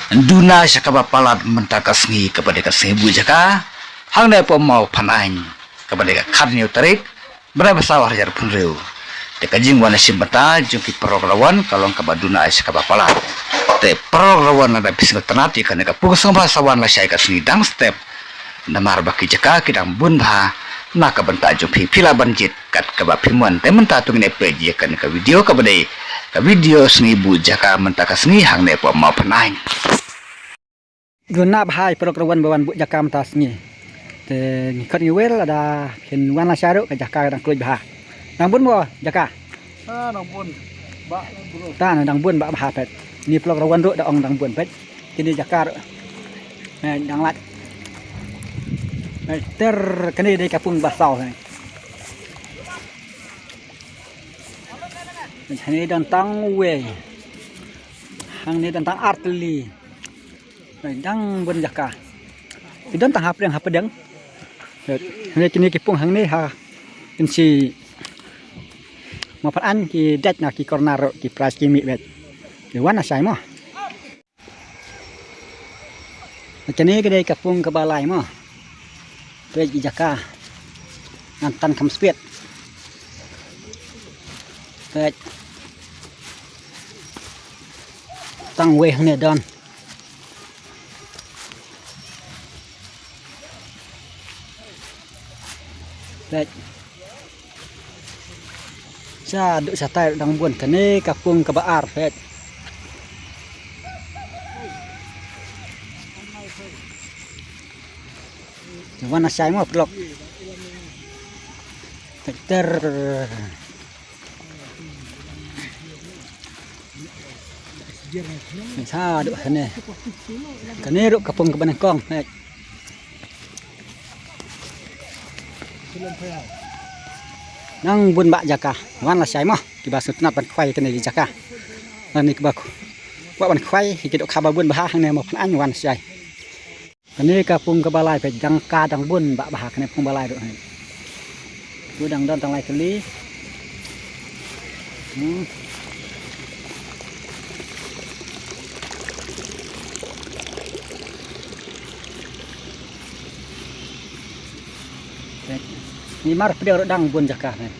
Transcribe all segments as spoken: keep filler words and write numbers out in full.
Duna sha kaba palat mynta ka sngi kaba dei ka sngi buh jaka hangne hapoh Mawphanaiñ kaba dei ka khathynñiew tarik bnai ba saw arhajar phew hynriew. Te ka jingwan shim bynta jong ki paralok rawan ka long kaba duna sha kaba palat. Te paralok rawan lada phi sngewtynnat ïa kane ka pung sngewbha sa wan lashai ka sngi dang step. Namar ba ki jaka ki dang bun bha na ka bynta jong phi, phi lah ban jied kat kaba phi mon. Te mynta to ngin ïa peit ïa kane ka video kaba dei ka video sngi buh jaka mynta ka sngi hangne hapoh Mawphanaiñ. Duna bha ïa paralok rawan ba wan buh jaka mynta sngi. Te ngi khot ngi wer lada phin wan lashai ruh ka jaka ka dang kluid bha. Dang bun mo jaka? Ah, dang bun. Bah, bro. Ta na dang bun bah bha peit. Ni paralok rawan ruh da ong dang bun peit. Kine jaka ruh. Eh, dang lait. Eh, ter kane dei ka pung ba saw kane. Hangne don tang wei. Hangne don tang ar tylli. Dang bun jaka. Ki don tang hapdeng hapdeng. Hangne kine ki pung hangne ha. Kin shi Mawphanaiñ ki dei na ki corner ki prize ki mih beit. Ki wan lashai mo. Kane ka dei ka pung kaba lai mo. Peit ki jaka. Ngan tan kham spit. Peit. Tang wei hangne don. Peit. Sha duk shatai dang bun kane ka pung kaba ar peit. Te wan lashai mo paralok. Peit ter. Sha duk kane. Kane ruh ka pung kaba nyngkong peit. Nang bun bah jaka. Wan lashai mo. Kiba sngewtynnat ban khwai kane ki jaka. Lane kiba kwah ban khwai ki dok khaba bun bha hangne Mawphanaiñ wan lashai. Kane ka pung kaba lai peit jaka dang bun bah bha kane pung ba lai ruh. Ku dang don tang lai tylli. Hmm. Ni mar pdeng ruh dang bun jaka ne.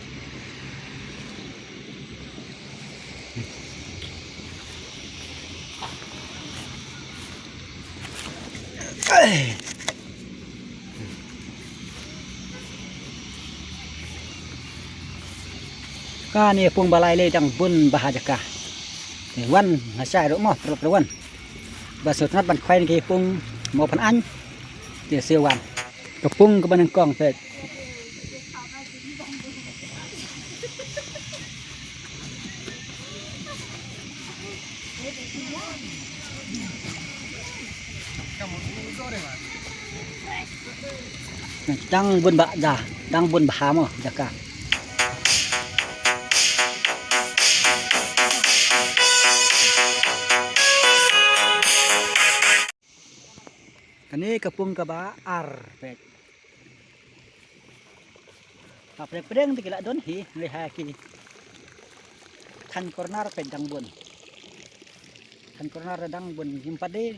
Kane pung ba lai lei dang bun bha jaka. Te wan lashai ruh mo paralok ruh wan. Ba sngewtynnat ban khwai na ki pung Mawphanaiñ. Te sa wan. Ka pung kaba nyngkong peit. Dang bun bah da, dang bun bha mo jaka. Kane ka pung kaba ar peit. Ha pdeng pdeng te ki la don hi, hynrei ha ki khañ corner peit dang bun. Khañ corner dang bun, ngim pat dei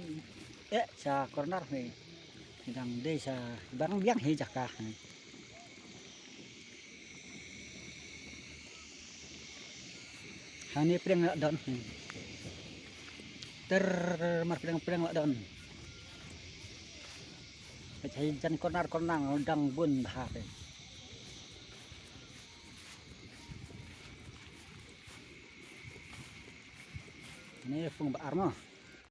eh sha corner hi. Dang dei sha barang biang hi jaka hi. Hangne pdeng la don. Ter mar pdeng pdeng la don. Peit ha jan corner corner dang bun bha peit. Ni pung ba ar mo.